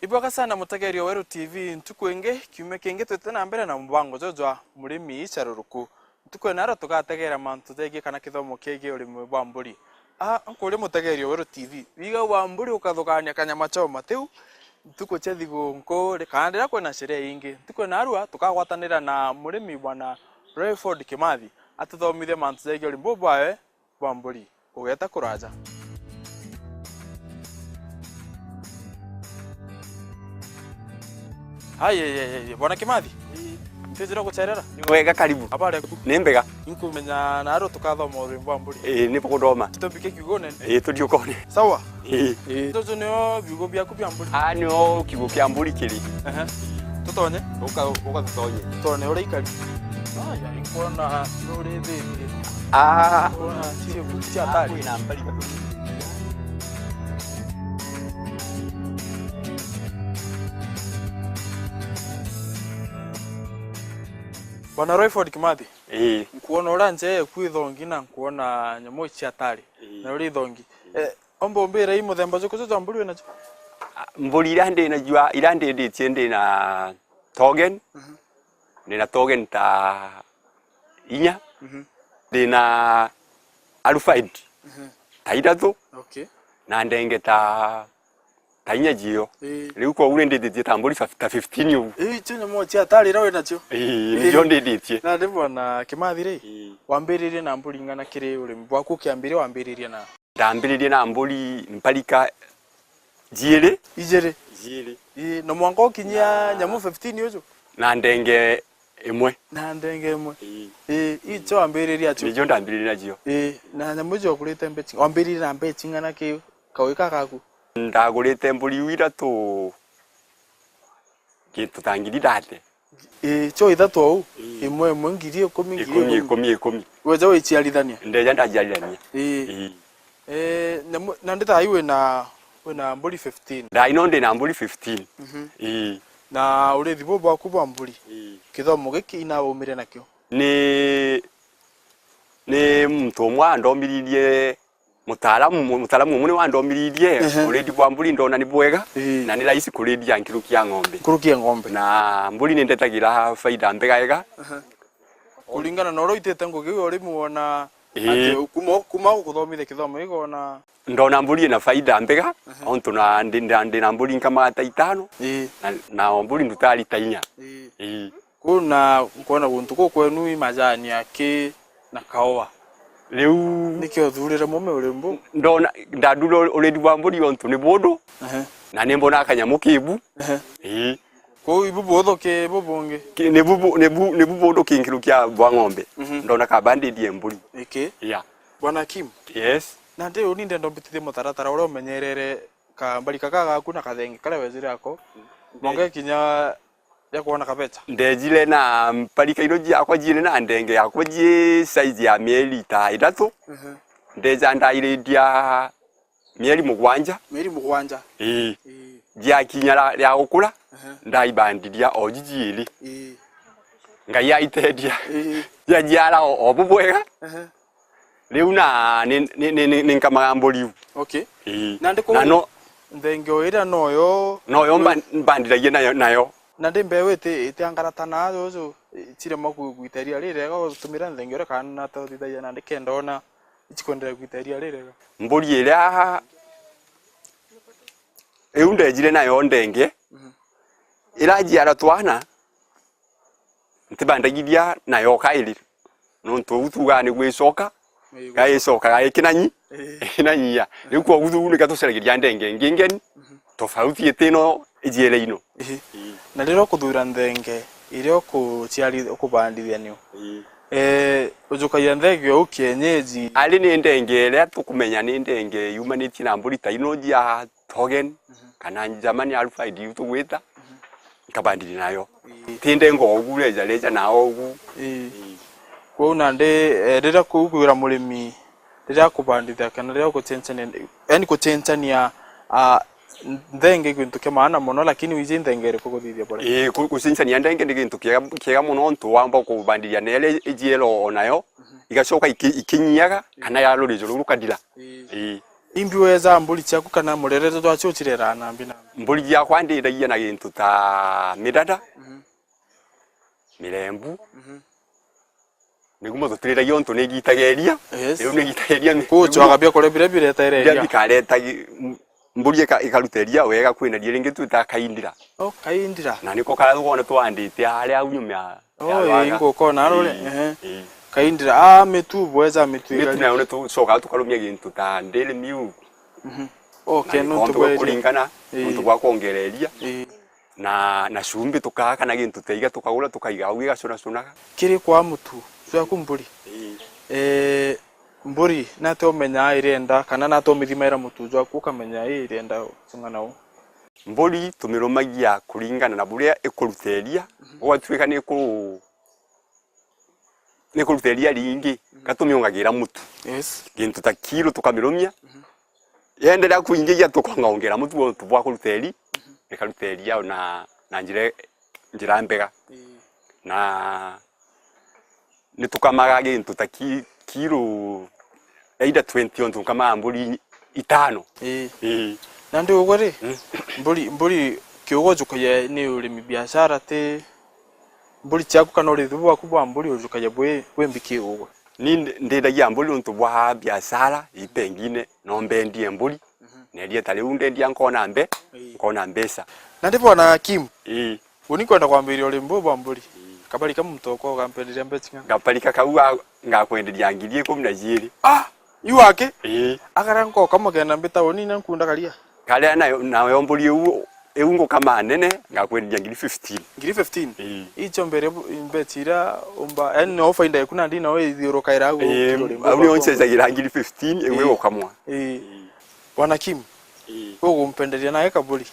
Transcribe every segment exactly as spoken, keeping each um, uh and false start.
Ibwega sana mutegeria wa Weru T V, ntuku ingi, kiumia kingi twite na mbere na mubango juju jwa murimi caruruku. Ntuku ino aro tugategeera mantu jegie kana kithomo kiegie urimi bwa mburi. A, nkuria mutegeeri o Weru T V, wiga wa mburi ukathugania kanyama choma tiu ntuku cia thiguu nkuu ri-, kana riria kwina sherehe ingi. Ntuku ino arua tukagwatanira na murimi Bwana Rayford Kimathi atuthomithie mantu jegie urimi buu bwawe bwa mburi. Ugeeta kuraja. Ai, ai, ai, ai, Bwana Kimathi. Ii. Ntijira gucerera. Ni wega, karibu. Habari yaku? Ni mbega. Inkumenya na aro tukathoma urimi bwa mburi. Ii, ni bukundoma. Tubike kiugone. Ii, tudiukone. Sawa. Ii. Ii. Tuju nio biugo biaku bia mburi. Ah, nio kiugo kia mburi kiri. Ehe. Tutonye? Uka, uka tutonye. Tutonye uria ikari. Ai, ai, nkuona nurithitie. Ah. Nkuona cio cia hatari. Kwina mbari. Bwana Rayford Kimathi, ii, nkuona uria nja eku ithongi na nkuona nyamu ici hatari, ii, na uria ithongi. Ii. Eh, omba umbire i muthemba juku ju jwa mburi winacio? Ah, mburi iria ndi nacio, iria ndinditie ndi na Togen, mhm, ndi na Togen ta inya, mhm, ndi na Alfred, mhm, ta ithatu, okay, na ndenge ta ta inya cio. Ii. Riu kwogu ni ndithitie ta mburi fif-, ta fifteen ugu. Ii, icio nyamu cia hatari iria winacio? Ii, nicio ndithitie. Na ndi Bwana Kimathi ri, ii, wambiririe na mburi ing'ana kiri urimi bwaku ukiambiria wambiririe na? Ndambiririe na mburi mparika jiiri. Ijiiri? Jiiri. Ii, na mwanka ukinyia na nyamu fifteen uju? Na ndenge imwe. Na ndenge imwe? Ii. Ii, icio wambiririe nacio? Nicio ndambiririe nacio. Ii, na nyamu icio wagurite mbeca, wambiririe na mbeca ing'ana ki kaui ka gaku? Ndagurite mburi iu ithatu gintu ta ngiri thate. Ii, cio ithatu ou? Ii. Imwe imwe ngiri ikumi, ngiri ikumi, ikumi, ikumi, ikumi. Weja wiciarithania? Ndeja ndaciarithania. Ii. Ii. Ii, nyamu, nandi thaa ii wina, wina mburi fifteen? Thaa ino ndi na mburi fifteen. Mhm. Ii. Na urithi buu bwaku bwa mburi, ii, kithomo giki inaumire nakio? Ni, ni muntu umwe andomiririe. Mutaalamu, mu-, mutaalamu umwe niwe andomiririe, ehe, urethi bwa mburi ndona ni bwega, ii, na ni rahisi kurithia nkuruki ya ng'ombe. Nkuruki ya ng'ombe. Na mburi ni ndetagira faida mbega ega. Ehe. Kuringana na uria uitite ngugi iu urimi wona, ii, ati kuma, kuma gukuthomithia kithomo giki wona? Ndona mburi ina faida mbega, ehe, ontu na ndi, ndi, ndi na mburi nkamaga ta itano, ii, na, na o mburi ndutaa rita inya. Ii. Ii. Kuu na nkwona guntu kuu kwenu i majani aki na kaua. Riu niki uthuurire mume uri mbu? Ndona, ndathura urethi bwa mburi ontu ni bundu, ehe, na ni mbona kanyamu ki bu. Ehe. Ii. Kuu ibu buthuki ibu bungi? Ki-, ni bu, bu, ni bu, ni bu bundu ki nkiru kia bwa ng'ombe. Mhm. Ndona kaba ndithie mburi. Iki? Yeah. Bwana Kim? Yes. Nandi uni ndenda umbitithie mutaratara uria umenyerere kambari kaka gaku na kathenge karia wejire ako. Nde- Monge kinya ya kwona kabecha. Ndejire na mparika ino jiakwa jiiri na ndenge yakwa ji size ya mieri ta ithatu. Mhm. Ndeja ndairidia mieri mugwanja. Mieri mugwanja? Ii. Ii. Jiakinya ria, ria gukura, mhm, ndaibandiria o ji jiiri. Ii. Ngai aiteethia. Ii. Jiajiara o, o bubwega. Mhm. Riu na ni, ni, ni, ni, ni nkamaga mburi iu. Okay. Ii. Nandi kuu na no nthengeo iria noyo, noyo mba-, mbandiragia nayo, nayo. Nandi mbeu iti, itiangaratana juju, itirema ku-, gwita iria ririega, utumira nthengeo iria kana nata uthithagia nandi kenda ona ichikwenderea gwita iria ririega? Mburi iria iu ndejire nayo ndenge, mhm, irajiara twana, ntibandagithia nayo kairi. Nontu uu tuugaa niguo icoka, ii, ga icokaga ikinanyi, ii, ikinanyia. Riu kwogu uu niga tucaragiria ndenge ingi ngeni, mhm, tofauti iti ino ijiere ino. Ii. Ii. Na riria ukuthura nthenge iria ukuciari-, ukubandithia niu, ii, eh, ujukagia nthenge uu kienyeji? Ari ni ndenge iria tukumenya ni ndenge yumanitie na mburi ta ino jia Togen, mhm, kana German Alfred iu tugwita, mhm, nkabandithia nayo. Ii. Ti ndengo ogu reja reja na ogu. Ii. Ii. Kwou nandi, eh, riria kuu kwira murimi, riria akubandithia kana riria ugucenjania, yani gucenjania, ah, nthenge i gintu kia maana mono, lakini wiji nthenge iriku guthithia bure? Ii, gu-, gucenjania ndenge ni gintu kiega, kiega mono, ontu wamba kubandithia na iria ijiero onayo, mhm, igacoka iki-, ikinyiaga, kana ya rurijo ruu rukathira. Ii. Ii. Imbi weeja mburi ciaku kana murerere jwacio ucireraa nambi nambi? Mburi ciakwa ndiragia na gintu ta midada, Mhm. mirembu, Mhm. Migumo tutiriragia untu ni igitaga iria. Yes. Riu ni igitaga iria mi-, Kuu migumo cwaga biakuria biria biretaira biria iria. Bikareta gi-, m-, mburi ika-, ikaruta iria wega, kwina iria ringi twitaga kaindira. Oh, kaindira. Na niko karia tukwona twandite aria au nyuma ya, Oh, ya ii, rwaga. Ngukona rure. Ii, ehe. Ii. Kaindira. Ah, mitu bweza mitu Mitu igari. Nayo ni tucokaga tukarumia gintu ta dairy milk. Mhm. Okay, Na nontu gikombe bwa iria. Kuringana, Ii. Nontu bwa kwongera iria. Ii. Na, na cumbi tukaaka na gintu ta iga tukagura tukaiga au gigacunacunaga. Kiri kwa mutu jwaku mburi? Ii. Eh, mburi nate umenyaa irenda kana nate umithimaira mutu jwaku ukamenya ii irenda cing'ana u? Mburi tumirumagia kuringana na buria ikuruta iria, Mhm. Gugatuika ni iku-, ni kuruta iria ringi, Mhm. Gatumiungagira mutu. Yes. Gintu ta kiro tukamirumia. Mhm. Yenderea kuingigia tukongaongera mutu untu bwa kuruta iri, Mhm. Ikaruta iria na, na njira, njira mbega. Ii. Na ni tukamaga gintu ta ki-, kiro either twenty untu nkamaga mburi itano. Ii. Ii. Nandi ugwe ri, Mm. mburi, mburi kiugo ujukagia ni urimi biashara ti mburi ciaku kana urithi bwaku bwa mburi ujukagia bwi, bwi mbi kiugo? Ni ndi-, ndithagia mburi untu bwa biashara, ii pengine no mbendie mburi, Mhm. Nendia ta riu ndendia nkona mbe-, Ii. Nkona mbeca. Nandi bwana Kim, Ii. Uni kwenda kwambiria urimi buu bwa mburi. Ii. Kabari ka muntu okwa ugampenderia mbeca cing'ana? Gabari ka kau ga-, ngakwenderia ngiri ikumi na jiiri. Ah! Iu aki? Ii. Akara nkoka mugenda mbi tauni na nkunda karia. Karia nayo, nayo mburi iu, iu ngukama nene, ngakwenderia ngiri fifteen. Ngiri fifteen? Ii. Icio mbere bu-, mbeca iria umba, yani no faida yaku nandi no ithiurukaira au Ii, kiro rimwe au nio gwaku. Ncejagira ngiri fifteen, iu Ii. Igukamwa. Ii. Bwana Kim, Ii. Ugumpenderia nawe kaburi?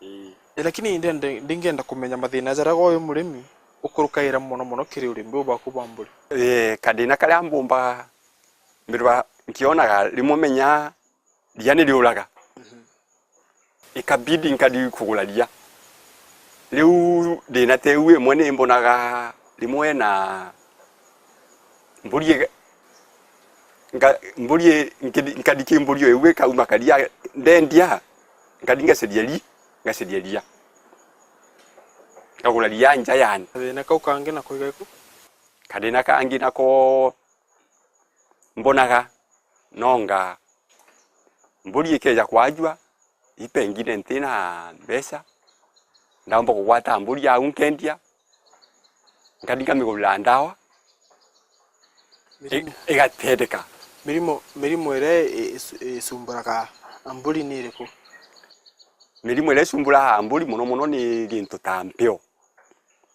Ii. Eh, lakini ndende-, ndingenda kumenya mathina jaria gwe wi murimi ukurukaira mono mono kiri urimi buu bwaku bwa mburi. Eh, kathina karia mbumbaga, mbirwa nkionaga rimwe menya ria ni riuraga. Mhm. Ikabidi nkari kugura ria. Riu thina ta iu imwe ni mbonaga rimwe na mburi iga-, nga-, mburi i-, nkidi-, nkari ki mburi o iu ikauma karia ndendia, nkari ngaceria ri-, ngaceria ria. Nkagura ria nja yani. Kathina kau kangi nako iga iku? Kathina kangi nako mbonaga nonga mburi ikeja kwajua, i pengine ntina mbeca, ndaumba kugwata mburi au nkendia, nkari nkamigurira ndawa, i-, Mirimo. Igatetheka. Mirimo, mirimo iria i-, icu-, icumburaga mburi ni iriku? Mirimo iria icumburaga mburi mono mono ni gintu ta mpio.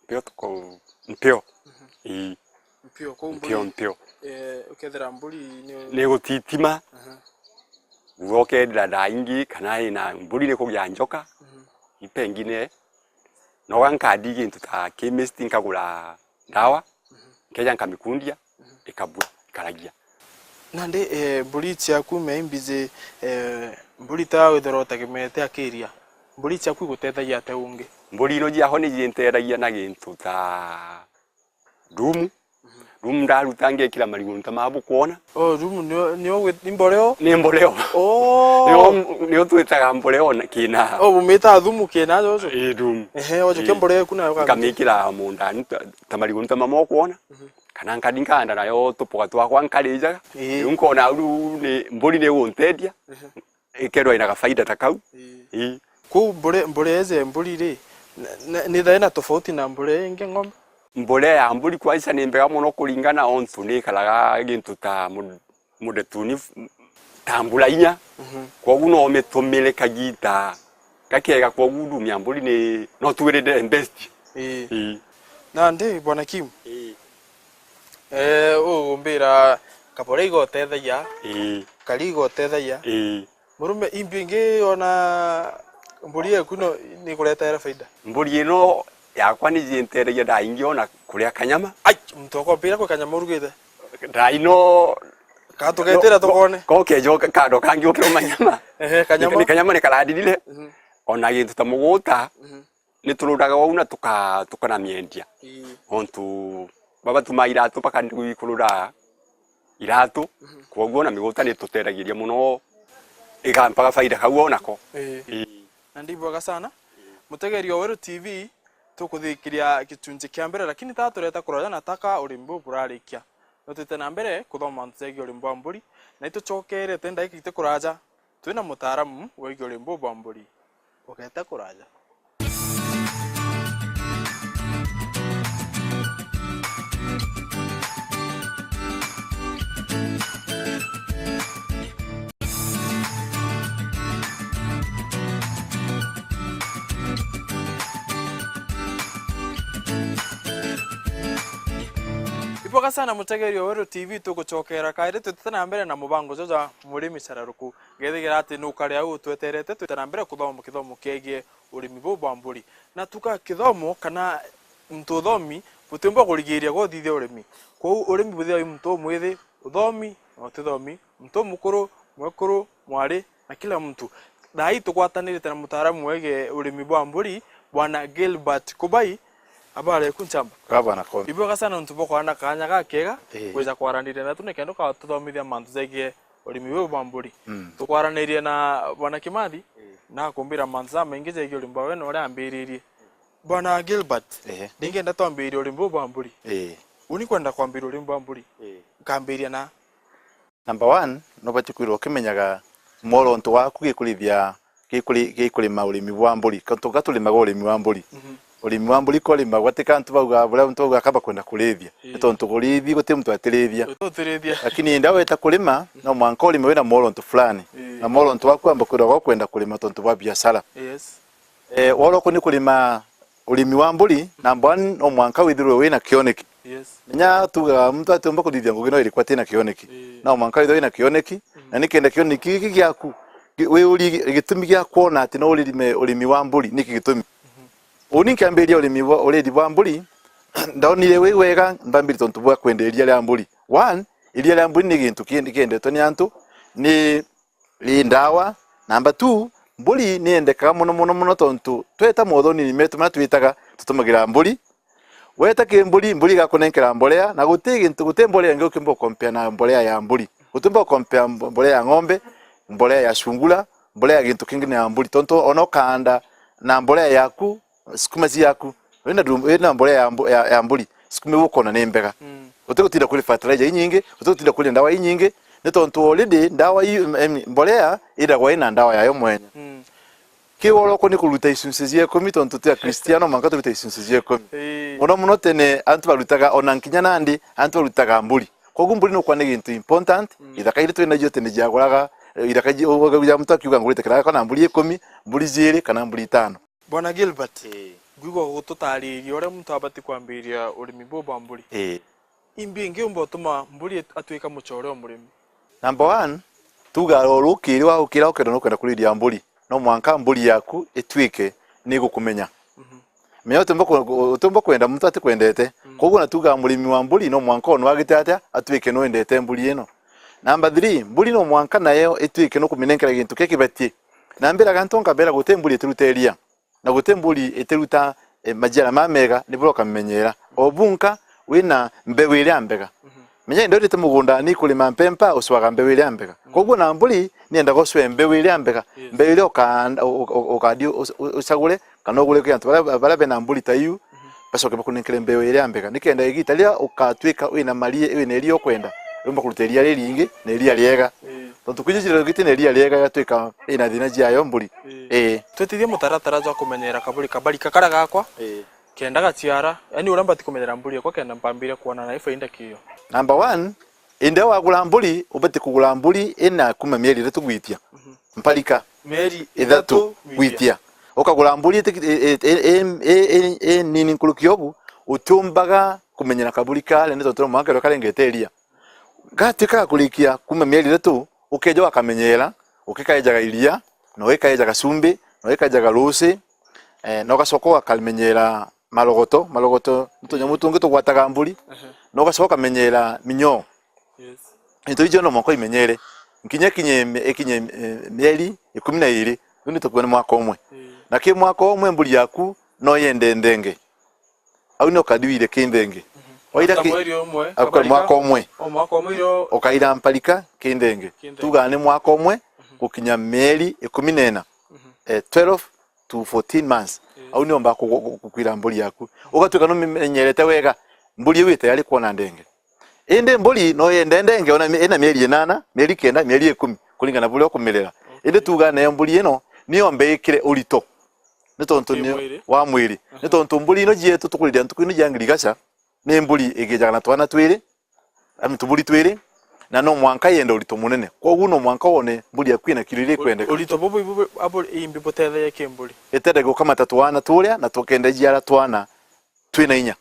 Mpio tuko-, mpio. Mhm. Ii. Mpio, kou mburi, Mpio, mpio. Eh, ukethira mburi ni Ni gutitima. Aha. Guo ukethira thaa ingi kana ina mburi ni kugia njoka. Mhm. I pengine. Noga nkadi gintu ta chemist nkagura ndawa. Mhm. Nkeja nkamikundia. Mhm. Ikabua, ikaragia. Nandi, eh, mburi ciaku me imbizi, eh, mburi ta withirwa utegemeete akiria, mburi ciaku igutethagia ate ungi? Mburi ino ciaho ni cintethagia na gintu ta rumu. Mhm. Rumu ndaruta ngekira mariguru ta ma bukwona. Oh, rumu nio, nio gwi-, ni mboreo? Ni mboreo. Oh. Nio, nio twitaga mboreo na kina. Oh, bumitaga thumu kina jojo? Ii, rumu. Ehe, ojo kia Ii. Mboreo eku nayo kamite. Nkamikira munda, ni ta, ta mariguru ta mama ukwona. Mhm. Kana nkari nkanda nayo tupoga twakwa nkarijaga. Ii. Riu nkona au riu ni mburi ni iguntethia. Ehe. Ikerwa ina gafaida ta kau. Ii. Ii. Kuu mbure-, mburea iji mburi ri, na, na, ni thaina tofauti na mburea ingi ng'ombe? Mburea ya mburi kwanza ni mbega mono kuringana ontu ni ikaraga gintu ta mu-, mudetuni f-, ta mbura inya. Mhm. Kwogu no umitumire kagita gakega, kwogu ndumia mburi ni, no twirire best. Ii. Ii. Nandi, Bwana Kim? Ii. Eh, ugumbira kabore igotethagia, Ii. Kari igotethagia. Ii. Murume, imbi ingi ona mburi eku no ni ikuretere faida? Mburi ino yakwa ni jinteregia thaa ingi ona kuria kanyama. Ai, muntu okompira kwi kanyama urugite? Thaa ino Ka tugetira tukone. Ko kejo kando kangi ukiruma nyama. Ehe, kanyama. Ni, ni kanyama ni karadirire. Mhm. Ona gintu ta muguta, Mhm. Ni tururaga wau na tuka-, tukanamiendia. Ii. Ontu baba tumaa iratu bakandi kurura iratu, Mhm. Kwoguo na miguta ni tutethagiriria muno. igampaga faida kau o nako. Ii. Ii. Na ndibwega sana. Mutegeri o Weru T V, tukuthikiria gicunji kia mbere, lakini taa tureta kuraja na taka urimi buu burarikia. No twite na mbere kuthoma mantu jegie urimi bwa mburi, na itucokerete ndagika iti kuraja, twina mutaaramu wegie urimi buu bwa mburi. Ugete kuraja. Ibwega sana mutegeri o Weru T V, tugucokera kairi twitite na mbere na mubango juju jwa murimi cararuku. Ngethigera ati nukari au utweterete twite na mbere kuthoma kithomo kiegie urimi buu bwa mburi. Na tuga kithomo kana muntu uthomi butiumba kurigiiria guthithia urimi. Kwou urimi buthiaga wi muntu umwithi, uthomi na utithomi, muntu umukuru, mwekuru, mwari, na kila mtu. Thaa ii tugwatanirite na mutaaramu wegie urimi bwa mburi, Bwana Gilbert Kubai. Habari yaku nchamba? Baba na komi. Ibwega sana nontu bwa kwana kaanya gakega, ii, gwija kwaraniria natu nikenda ukatuthomithia mantu jegie urimi buu bwa mburi. Mm. Tukwaranirie na Bwana Kimathi, ii, na akumbira mantu jamaingi jegie urimi bwawe na uria ambiririe. Bwana Gilbert, ehe, ndingenda twambirie urimi buu bwa mburi. Ii. Uni kwenda kwambiria urimi bwa mburi. Ii. Nkambiria na Number one, nubati kwithirwa ukimenyaga mworonto waku gikurithia, gikuri-, gikurima urimi bwa mburi. Tontu ga turimaga urimi wa mburi. Mhm. Urimi wa mburi ko urimagwa ti ka antu bauga, buria antu bauga kaba kwenda kurithia. Ii. Ni tontu kurithi guti muntu atirithia. Guti utirithia. Lakini indi weta kurima, no mwanka urime wina mworonto fulani. Ii. Na mworonto waku wamba kwithirwa gukwenda kurima tontu bwa biashara. Yes. Eh, woro uko ni kurima urimi wa mburi, number one, no mwanka withirwe wina kioneki. Yes. Menya tugaga muntu atiumba kuthithia ngugi no iriku atina kioneki. Ii. No mwanka withirwe wina kioneki, mm, na nikenda kioneki giki giaku, gi-, wi uri gitumi gia kwona ati no uririme urimi wa mburi, niki gitumi? Mhm. Uni nkiambiria urimi bwa, urithi bwa mburi, ndonire wi wega mbambiri tontu bwa kwenda iria ria mburi. One, iria ria mburi ni gintu kiendi-, kiendetwe ni antu, ni ri ndawa. Number two, mburi ni yendekaga mono, mono, mono, tontu tweta mothonini metu maria twitaga, tutumagira mburi. Weta ki mburi, mburi igakunenkera mborea, na guti gintu, guti mborea ingi ukiumba gukompea na mborea ya mburi. Utiumba gukompea mbo-, mborea ya ng'ombe, mborea ya sungura, mborea ya gintu kingi ni ya mburi, tontu ona ukaanda na mborea yaku, sukuma ciaku, wina drum-, wina mborea ya mbu-, ya, ya mburi, sukuma iu ukona ni mbega. Mm. Uti gutinda kuri fertilizer inyingi, uti gutinda kuri ndawa inyingi, ni tontu already ndawa iu, em, em, mborea iragwa ina ndawa yayo mwene. Mm. Ki woro uko ni kuruta icunci cia ikumi, tontu ti Akristiano, mwanka turute icunci cia ikumi. Ii. Muno muno tene, antu barutaga, ona nkinya nandi, antu barutaga mburi. Koguo mburi nukwa ni gintu important, mm, ithaka iria twinacio tene ciaguraga, eh, ithaka ji-, u-, u-, muntu akiuga ngurite kiraka kana mburi ikumi, mburi ciiri kana mburi itano. Bwana Gilbert, ii, ngwigua gututariria uria muntu abati kwambiria urimi buu bwa mburi. Ii. Imbi ingi umba utuma mburi at-, atuika mucore o murimi? Number one, tuga o rukiri wa ukira ukenda nukwenda kurithia mburi, no mwanka mburi yaku ituike ni gukumenya. Mhm. Menya utiumba ku-, utiumba kwenda muntu atikwendete. Mm. Koguo na tuga murimi wa mburi no mwanka o nwagite atia atuike nwendete mburi ino. Number three, mburi no mwanka nayo ituike nukuminenkera gintu kia kibatie. Na mbiraga antu nkabera guti mburi itiruta iria. Na guti mburi itiruta, eh, majiara mamega, ni buria ukamimenyera. O bunka wina mbeu iria mbega. Mhm. Menya indi urite mugunda ni kurima mpempa, ucwaga mbeu iria mbega. Mhm. Koguo na mburi niendaga ucwe mbeu iria mbega. Yes. Mbeu iria ukanda-, u-, u-, u-, ukadi u-, u-, ucagure, kana ugure kwi antu baria, baria bena mburi ta iu, mhm, bacoke bakunenkere mbeu iria mbega. Nikenda igita riria ukatuika wina marie-, wina iria ukwenda, wimba kuruta iria riringi na iria riega. Ii. Tontu kwiji ciria giti na iria riega igatuika ina thina ciayo mburi. Ii. Ii. Twitithie mutaratara jwa kumenyera kaburi kabarika karia gakwa, ii, kenda gaciara, yani uria mbati kumenyera mburi yakwa kenda mpambire kuona na ifaida kiyo. Number one, indi wagura mburi, ubati kugura mburi ina kuma mieri ithatu gwitia. Mhm. Mparika. Mieri ithatu gwitia. Ukagura mburi iti-, i-, i-, i-, i-, i-, i nini nkuruki ogu, utiumbaga kumenyera kaburi karia, ni tontu no mwanka karia karengete iria. Gatuika ga kurikia kuma mieri ithatu, ukeja ugakamenyera, ugikaejaga iria, na ugikaejaga cumbi, na ugikaejaga ruuci, eh, na ugacoka ugakamenyera marogoto. Marogoto ni tunyamu tungi tugwataga mburi, ehe, na ugacoka ukamenyera minyoo. Yes. Into icio no mwanka imenyere. Nkinya ikinye, ikinye, eh, mieri ikumi na iiri, riu ni tukuona mwaka umwe. Ii. Na ki mwaka umwe mburi yaku no yende nthenge. Au ni ukathiwire ki nthenge. Mhm. Waira ki-, mweri umwe, au kwa kabarika, mwaka umwe. O mwaka umwe irio ukaira mparika ki nthenge. Ki nthenge. Tuga ni mwaka umwe, mhm, gukinya mieri ikumi na ina, eh, twelve to fourteen months. Au niyo omba ku-, ku-, kukwira mburi yaku. Ugatuika numenyerete wega, mburi iu itayari kwona ndenge. Indi mburi no yende ndenge ona mi-, ina mieri inana, mieri kenda, mieri ikumi, kuringana na buria ukumirera. Indi tuga nayo mburi ino niyo mbeikire urito. Ni tontu ni Kimwiri. Wa mwiri. Ni tontu mburi ino jietu tukuriria ntuku ino jia ngirigaca, ni mburi igijaga na twana twiri, ami tuburi twiri, na no mwanka yende urito munene. Kwogu no mwanka wone mburi yaku ina kiro iria ikwendeka. Urito bubu ibu, abu imbi butetheie ki mburi? Itethegia gukamata twana turia na tukenda ijiara twana twina inya.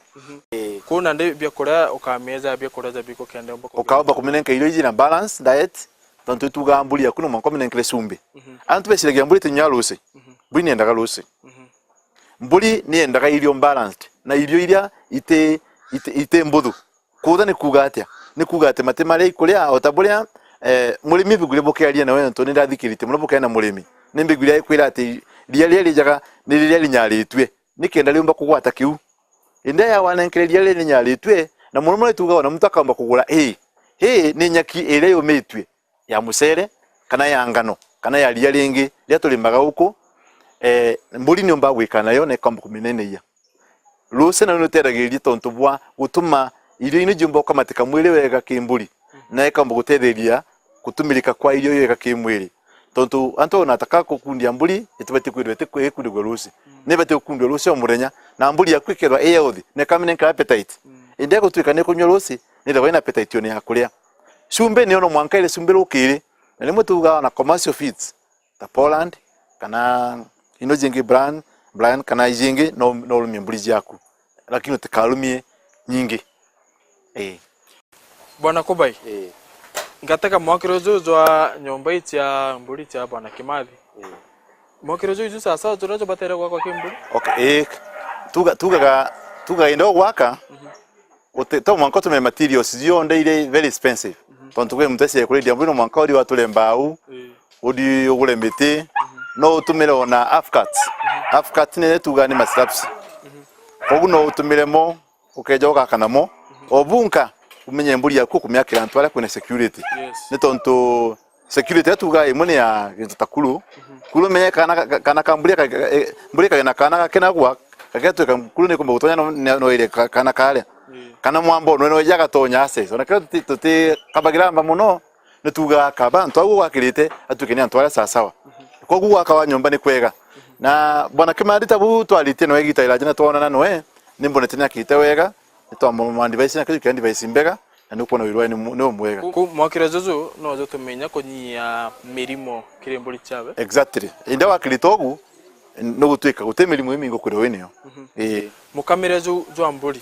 Ii. Kuu nandi biakuria ukamieza biakuria ja biko kenda umba kugira. Ukaumba kuminenka irio iji na balance diet, tontu itugaa mburi yaku no mwanka uminenkere cumbi. Antu beciragia mburi itinyua ruci. Mburi niendaga ruci. Mburi niendaga irio balanced, na irio iria iti, iti, iti mbuthu. Kutha ni kuuga atia? Ni kuuga ati mati maria ikuria, o ta buria, eh, murimi mbiguria bukiaria nawe, nontu ni ndathikiritie mono bukiaria na murimi. Ni mbiguria ikwira ati ria riria rijaga ni riria rinyaritue, nikenda riumba kugwata kiu. Indi ya wanenkere ria riria rinyaritue, na mono mono ituuga ona muntu akaumba kugura hay. Hay ni nyaki iria yumitue ya mucere, kana ya ngano, kana ya ria ringi riria turimaga guku, eh, mburi niumba gwikara nayo na ikaumba kuminenehia. Ruci nayo ni uteithagiriria tontu bwa gutuma irio ino jiumba gukamatika mwiri wega ki mburi, na ikaumba guteithiriria gutumirika kwa irio wega ki mwiri. Tontu antu ona taka gukundia mburi, itibati kwithirwa iti-, ikundigua ruci. Ni ibati gukundigua ruci o muthenya, na mburi yaku ikethirwa i healthy, na ikaminenkera appetite. Indi igutuika ni ikunyua ruci, ni ithagwa ina appetite one ya kuria. Cumbi niyo no mwanka irie cumbi rukiri, na rimwe tuugaa ona commercial feeds, ta Poland, kana ino jingi brand, brand, kana ijingi, no, no urumie mburi jiaku. Lakini utikarumie nyingi. Ii. Bwana Kubai, ii, ngatega mwakire uju jwa nyomba ii cia mburi cia Bwana Kimathi. Ii. Mwakire uju iju sawasawa juria jubatere gwakwa ki mburi? Okay, ii. Tuga-, tugaga, tugaga indi ugwaka, uti-, to mwanka utumire materials cionthe iri very expensive. Tontu kwi muntu ecire kuriria mburi no mwanka uthi wature mbau, ii, uthi ugure miti, no utumire ona half cuts. Half cuts ni tuga ni mastraps. Kogu no utumire mo, ukeja ugaka namo. O bunka, umenye mburi yaku ukumiakira antu aria kwina security. Yes. Ni tontu security iria tuugaa imwe ni ya gintu ta kuru. Kuru umenye kana ka, kana ka mburi ka, ka, eh, mburi kagina kana gakinagua, gagetwika kuru ni kumba gutonya no, no, no irie ka, kana karia. Ii. Kana mwamba no, no ija gatonya access. Ona kio tuti, tuti kabagira amba mono, ni tuugaa kaba antu au gwakirite, atwike ni antu aria sawasawa. Kogu gwaka wa nyomba ni kwega. Na Bwana Kimadi ta bu twaritie nawe igita iraja na twonana nawe, ni mbonete ni akite wega, ni twamu advice na kiu kia advice mbega, na ni ukwona wira ni mu-, ni umwega. Ku, ku mwakire juju no jutumenya kunyia mirimo kiri mburi ciawe? Exactly. Indi wakirite ugu, ni gutwika guti mirimo imingi ukwithirwa winio. Ii. Mukamire ju, jwa mburi.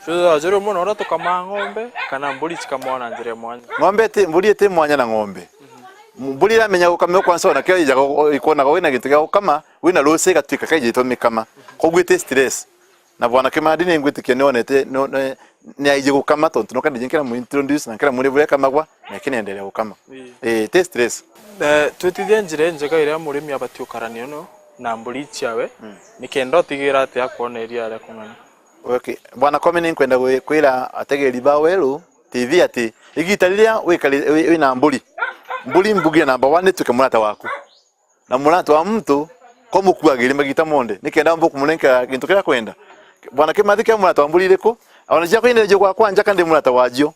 Jwithagwa juri umwe na uria tukamaa ng'ombe, kana mburi cikamawa na njira ya mwanya? Ng'ombe iti, mburi iti mwanya na ng'ombe. Mburi iramenya gukamio kwanza, ona kio ijaga u-, ikwonaga wina gintu gia gukama, wina ruci igatwika kaijitwa mikama. Koguo iti stress. Na Bwana Kimadi ni ngwitikia ni onete, ni, ni, ni aiji gukama, tontu no kandi nkira mu introduce, na nkira mwire buria ikamagwa, na ikinenderea gukama. Ii. Ii, iti stress. Eh, twitithia njira injega iria murimi abati ukarania no na mburi ciawe, nikenda utigira ati akwona iria aria kung'ana. Okay. Bwana Komi, ni nkwenda gwi-, kwira ategeri ba Weru T V ati igita riria wikari-, wi-, wina mburi, mburi mbugie number one itwike murata waku. Na murata wa muntu ko mukuagire magita monthe, nikenda umba kumunenkera gintu kiria akwenda. Bwana Kimathi, kia murata wa mburi iriku? Ona ciakwa ine jigwa kwanja kandi murata wajio.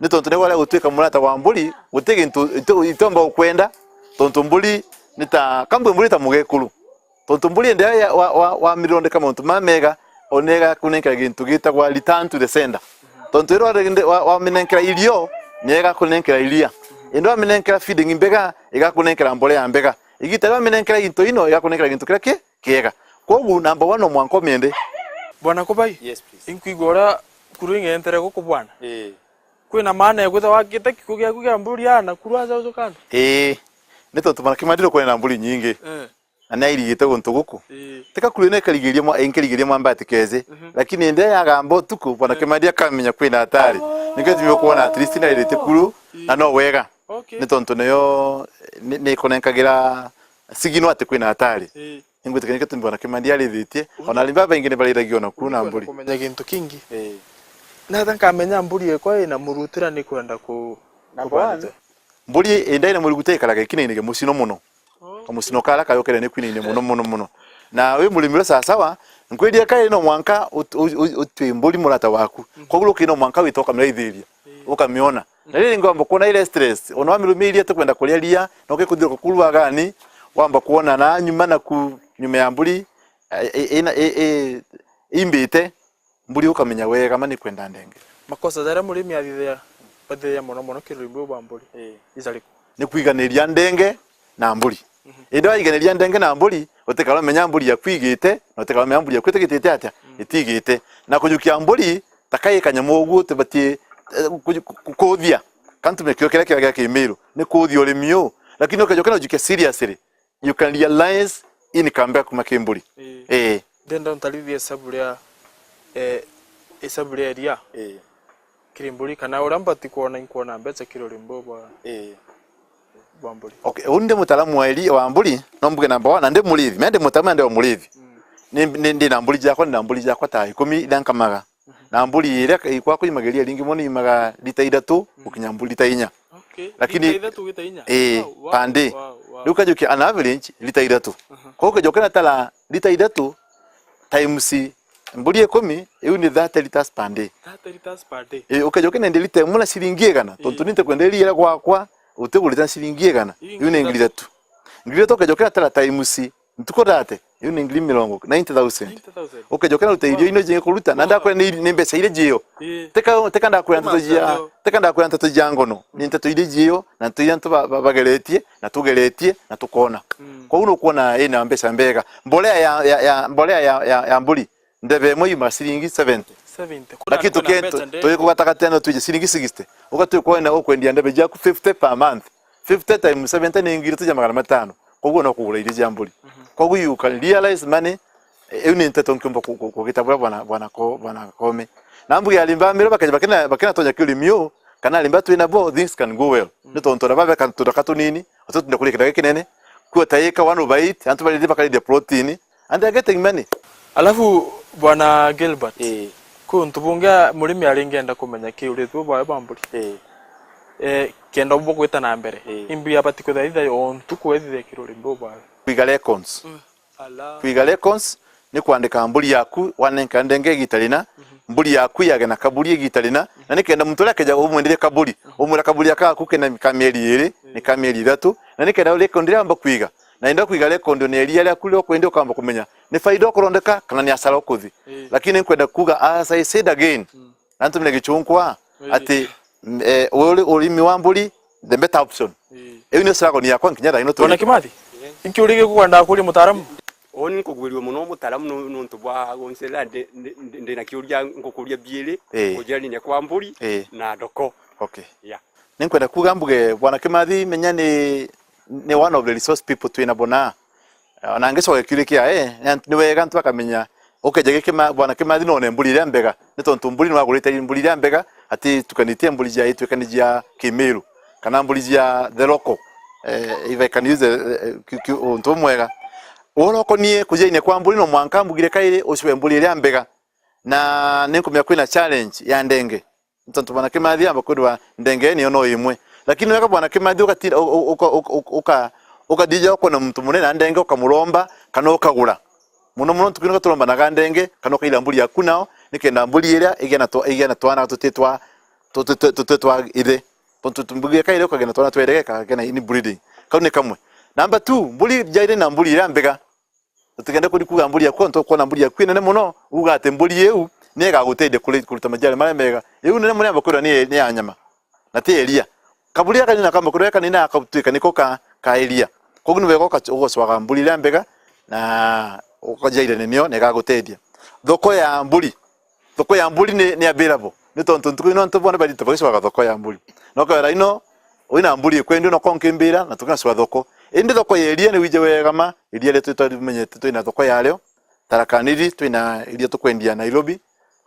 Ni tontu ni gwaria gutwika murata wa mburi, guti gintu ito-, itomba gukwenda, tontu mburi ni ta, kambwe mburi ta mugekuru. Tontu mburi indi ya, wa, wa, wamirondeka mauntu mamega, ona igakunenkera gintu gitagwa return to the sender. Tontu iri wa-, wa-, waminenkera irio, ni igakunenkera iria. Indi waminenkera feeding mbega, igakunenkera mbolea mbega. Igita riria waminenkera gintu ino, igakunenkera gintu kiria ki-, kiega. Kwogu number one no mwanka umiende. Bwana Kubai? Yes, please. Inkwigua uria kuru ingentere guku bwana. Ii. Kwina maana ya kwithirwa wakite kikuo giaku gia mburi aa na kuru aja uju kando? Ii. Ni tontu Bwana Kimadi kwina mburi nyingi. Eh. Na ni airigite guntu guku. Ii. Tika kuru ino ikarigiria mwa-, inkirigiria mwamba ati kezi. Mhm. Lakini indi yagamba utuku, Bwana Kimadi akamenya kwina hatari. Oh. Nikio tumi ukwona at least nairite kuru, ii, na no wega. Okay. Ni tontu niyo ni, ni ikunenkagira signal ati kwina hatari. Ii. Ningwitikia nikio tumi Bwana Kimadi arithitie. Ona arimi babaingi ni bariragia ona kuru na mburi. Kumenya gintu kingi. Ii. Natha nkamenya mburi yakwa ina murutira ni kwenda ku-, number one, kubanza. Mburi indaina mweri guta ikaraga ikinainige mucino mono. Oh. Kamucino kara kayokere ni kwinaine mono, mono, mono. Na wi murimi uria sawasawa, nkwiria kairi no mwanka ut-, u-, u-, utwi mburi murata waku. Mhm. Koguo ruki no mwanka wita ukamiraithiria, eh, ukamiona. Na riri ngwamba kuona ire stress, ona wamirumiiria ti kwenda kuria ria, na ukikuthirwa kukuru agani, wamba kuona na nyuma naku nyuma ya mburi, eh, eh, ina, eh, eh, imbite, mburi ukamenya wega ma ni kwenda ndenge. Makosa jaria murimi athithia, bathithia mono mono kiruri buu bwa mburi, ii, ijariku? Ni kwiganiria ndenge na mburi. Mhm. Indi waiganiria ndenge na mburi, utikaromenya mburi yaku igite, na utikaromenya mburi yaku itigitite atia? Mm. Itigite. Na kujukia mburi, takai kanyamu uguo utibatie, eh, ku-, ku-, kuthia. Kantu mekio kiria kiria gia kimiru, ni kuthia urimi uu. Lakini ukejoka na ujukia seriously, you can realize income yaku kuma ki mburi. Ii. Ii. Ndenda ntarithie isabu ria, eh, isabu ria iria. Ii. Kiri mburi, kana uria mbati kwona inkwona mbeca kiri urimi buu bwa, ii, bwa mburi. Okay, uu ndi mutaalamu wa iria wa mburi, no mbuge number one, na ndi murithi, me ndi mutaalamu na ndi wa murithi. Mm. Ni, ni, ndi na mburi ciakwa, ndi na mburi ciakwa ta ikumi iria nkamaga. Na mburi iria ikwa kuimagiria ringi mono imaga lita ithatu, mhm, gukinya mburi lita inya. Okay. Lakini lita ithatu gita inya? Ii, wow, wow, per day. Wow, wow. Riu kajukia an average lita ithatu. Aha. Koguo ukejoka na tara lita ithatu times mburi ikumi, iu ni thirty liters per day. Thirty liters per day? Ii, ukejoka na ndi lita imwe na ciringi igana, tontu, ii, ni ntikwenda iria gwakwa utigurite na ciringi igana. Ii, iu ni ngiri ithatu. Ngiri ithatu ukejoka na tara times ntuku thirty, iu ni ngiri mirongo, ninety thousand. Ninety thousand. Ukejoka na ruta irio, wow, ino jingi kuruta, na, wow, ndakwira ni, ni mbeca iria jio. Ii. Teka, teka ndakwira nteto jia, teka ndakwira nteto jia ngono, ni nteto iria jio, na nteto iria antu ba, ba, bageretie, na tugeretie, na tukona. Mm. Koguo nukwona ina mbeca mbega. Mbolea ya, ya, ya, mbolea ya, ya, ya mburi, ndebe imwe yuma ciringi seventy. Seventy. Lakini tuki-, tu-, tugikugatagatia no twije ciringi sixty. Ugatwi kwenda ukwendia ndebe jaku fifty per month. Fifty times seventy ni ngiri ithatu na magana matano. Koguo no kugura irio cia mburi. Mhm. Koguo you can realize money, eh, iu ni nteto nkiumba ku-, ku-, kugitabura bwana, bwana Ko-, bwana Koome. Na mbuge arimba miro bakeja bakina, bakina tonya kirimi uu, kana arimba twina bo, things can go well. Mm. Ni tontu na babeka turaka tunini, atutinda kuria kindu kinene. Kuo ta ika one over eight, antu barindi bakarithia protein, and they're getting money. Alafu, Bwana Gilbert, ii, kwi untu bungi a-, murimi aringenda kumenya kiuritwe bwawe bwa mburi. Ii. Eh, kenda umba gwita na mbere. Ii. Imbi abati kwithithia o ntuku ethithia kiruri buu bwawe. Kwiga records. Mm. Ala. Kwiga records ni kwandika mburi yaku, wanenka ndenge igita rina, mhm, mburi yaku yage na kaburi igita rina, mhm, na ni kenda muntu uria akeja umwenderia kaburi, mhm, umwira kaburi aka gaku kena ka mieri iri, ii, ni ka mieri ithatu, na ni kenda record iria amba kwiga, na enda kwiga record ni iria riaku ria ukwendia ukamba kumenya ni faida ukurondeka kana ni asara ukuthi. Ii. Lakini nkwenda kuga, as I said again, mm, na ntumire gichunkwa, ii, ati, mm, eh, uri-, urimi wa mburi, the better option. Ii. Iu ni struggle yakwa nkinya thaa ino turi. Bwana Kimathi, inki uri gikukwenda kuria mutaaramu? Uni nkugwirua mono mutaaramu nu-, nuntu bwa guncirira ndi, ndi, ndi, ndina kiuria ngukuria biiri, ii, kujirania kwa mburi, ii, na ndoko. Okay. Yeah. Ninkwenda kuuga mbuge, Bwana Kimathi, menya ni, ni one of the resource people twina bona. Ona ngicoka kiuria kia, eh, ni ant-, ni wega antu bakamenya, ukeja gikima-, Bwana Kimathi none mburi iria mbega, ni tontu mburi ni wagurite mburi iria mbega, atitukanitie mburi cia itwikani cia Kimiru, kana mburi cia the local, eh, if I can use the, eh, ki-, ki-, untu umwega. Uhoro ukonie kujaine kwa mburi, no mwanka mbugire kairi ucwe mburi iria mbega, na ninkumenya kwina challenge ya ndenge. Tontu Bwana Kimathi amba kwirwa ndenge niyo no imwe. Lakini wega Bwana Kimathi ugatinda, u-, u-, uka-, uka-, uka-, uka-, ukadija ukwona muntu munene na ndenge ukamuromba kana ukagura. Muno muno ntuku ino turombanaga ndenge kana ukaira mburi yaku nao, nikenda mburi iria igie na twa-, igie na twana tuti twa, tuti, tuti, tuti twa ithe. Tontu tumbugia kaire ukagia na twana twerege kagena inbreeding. Kau ni kamwe. Number two, mburi jairi na mburi iria mbega. Utikende kuri kuuga mburi yaku, ontu ukwona mburi yaku inene mono, uga ati mburi iu ni igaguteithia kuri-, kuruta maciaro maria mega. Iu nene mono yamba kwirwa ni, ni ya nyama, na ti ya iria. Kaburi gaka kanini na kamba kwirwa kanini na gakatuika niko ka, ka iria. Koguo ni wega uka-, ugacwaga mburi iria mbega, na ukajairania nio, na igaguteithia. Thoko ya mburi. Thoko ya mburi ni, ni available. Ni tontu ntuku ino antu bonthe barita bagicwaga thoko ya mburi. Na ukethira ino wina mburi ikwendio, na ukonkimbira, na tukacwa thoko. Indi thoko ya iria ni wije wega ma, iria ria twitwa rimenyete twina thoko yario. Tharaka Nithi twina iria tukwendia Nairobi.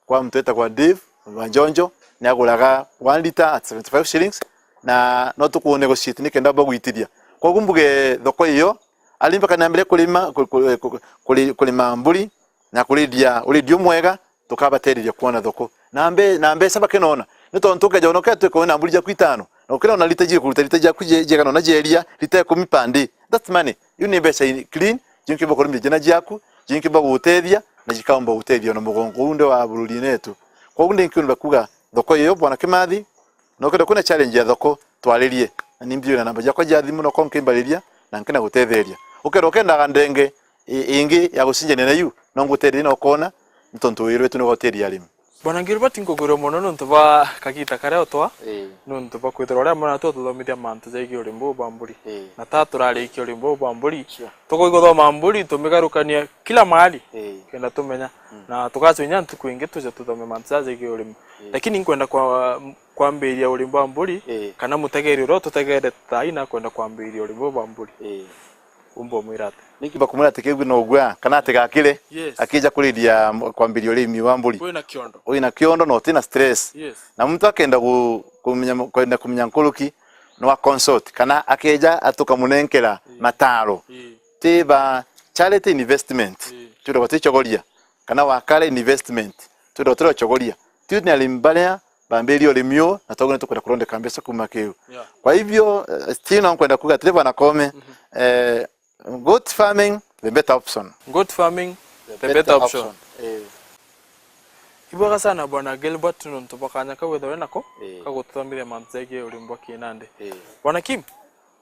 Kwa muntu etagwa Dave Wanjonjo, ni aguraga one litre at seventy-five shillings, na no tuku negotiate ni kenda bagwitithia. Koguo mbuge thoko iyo, arimi bakaniambire kurima, ku-, ku-, ku-, kuri-, kurima mburi, na kuriithia uriithio mwega, tukabateithia kwona thoko. na mbe-, na mbeca bakinoona. Ni tontu ukeja ona uketwika wina mburi jaku itano, na ukinoona lita jiri kuruta lita jaku je-, jegana ona jeria, lita ikumi per day. That's money. Iu ni mbeca in-, clean, jinkiumba kurumia jina jiaku, jinkiumba gugutethia, na jikaumba gutethia ona mugongo uu nde wa bururiine yetu. Kwogu ndi nkiumba kuuga thoko iyo, Bwana Kimathi, na ukenda kwina challenge ya thoko, twaririe. Na ni mbiu na namba jiakwa jia thimu, na ukorwo nkimbariria, na nkenda gutetheria. Ukenda, ukendaga ndenge i-, ingi ya gucinjania na iu, no ngutetherie na ukoona, ni tontu wira wetu ni gwa uteethia arimi. Bwana Gilbert, nkugwire mono nontu bwa kagita karia utwa, Ii. nontu bwa kwithirwa uria mwana tu ututhomithia mantu jegii urimi buu bwa mburi. Ii. Na ta turarikia urimi buu bwa mburi, Sure. tukuigua thoma mburi, tumigarukania kila mahali, Ii. kenda tumenya. Mm. Na tugaconya ntuku ingi tuje tuthome mantu jaja jegii urimi. Ii. Lakini nkwenda kwa-, kwambiria urimi bwa mburi, Ii. kana mutegeri uria ututegere thaa ii nakwenda kwambiria urimi buu bwa mburi. Ii. Umba umwira atia? Ni kiumba kumwira ati kiu no gwa, kana atigakire, Yes. akija kurithia m-, kwambiria urimi wa mburi. Wina kiondo. Wina kiondo na utina stress. Yes. Na muntu akenda gu-, kumenya, kwenda kumenya nkuruki, no a consult, kana akeja atukamunenkera Ii. mataro. Ii. Ti ba charity investment. Ii. Twiragwa ti chogoria, kana wakare investment. Twiragwa turi chogoria. Twi ni arimi baria bambirie urimi uu, na toguo ni tukwenda kurondeka mbeca kuuma kiu. Yeah. Kwa hivyo, eh, still no nkwenda kuuga atiri, Bwana Koome, Mhm. eh, goat farming, the better option. Goat farming, the better option. Eh. Ibwega sana, Bwana Gilbert, nontu bwa kanya kau wethirwe nako, Eh. ka gututhomithia mantu jegii urimi bwa kinandi. Eh. Bwana Kim,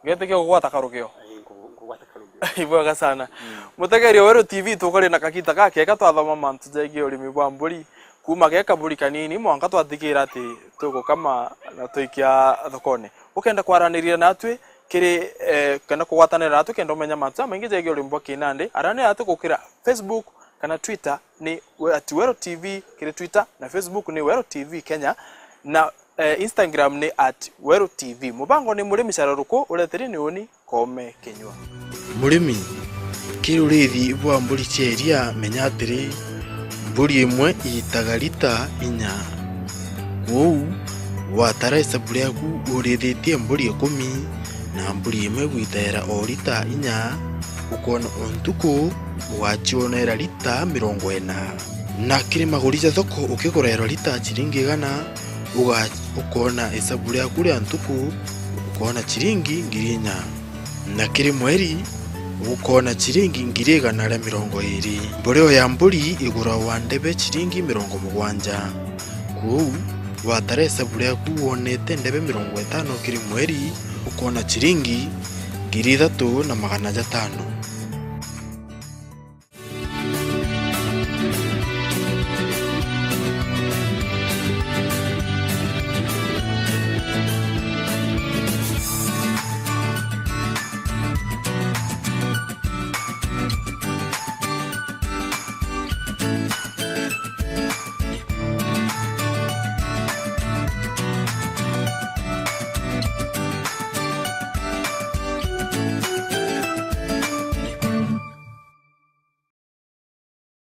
ngetikia kugwata karugio. Eh, nku-, nkugwata karugio. Ibwega sana. Mm. Mutegeri wa Weru T V, tukari na kagita gakega twathoma mantu jegii urimi bwa mburi, kuuma ge kaburi kanini mwanka twathikira ati tugukama na twikia thokone. Ukenda kwaraniria natwi kiri, eh, kenda kugwatanira natwi kenda umenya mantu jamaingi jegii urimi bwa kinandi, arania natwi gukira Facebook kana Twitter ni we-, at Weru T V kiri Twitter, na Facebook ni Weru T V Kenya, na, eh, Instagram ni at Weru T V. Mubango ni Murimi Cara Ruku, ureteri ni uni Koome Kinyua. Murimi, kiri uriithi bwa mburi cia iria, menya atiri, mburi imwe iitaga lita inya. Kwou, watara isabu riaku urithitie mburi ikumi, na mburi imwe igwitaira o lita inya, ukoona o ntuku ugacioneera lita mirongo ina. Na kiri maguri ja thoko ukigurairwa lita ciringi igana, uga-, ukoona isabu riaku ria ntuku, ukoona ciringi ngiri inya. Na kiri mweri, ukoona ciringi ngiri igana ria mirongo iiri. Mbureo ya mburi iguragwa ndebe ciringi mirongo mugwanja. Kwou, watara isabu riaku wonete ndebe mirongo itano kiri mweri, ukoona ciringi ngiri ithatu na magana jatano.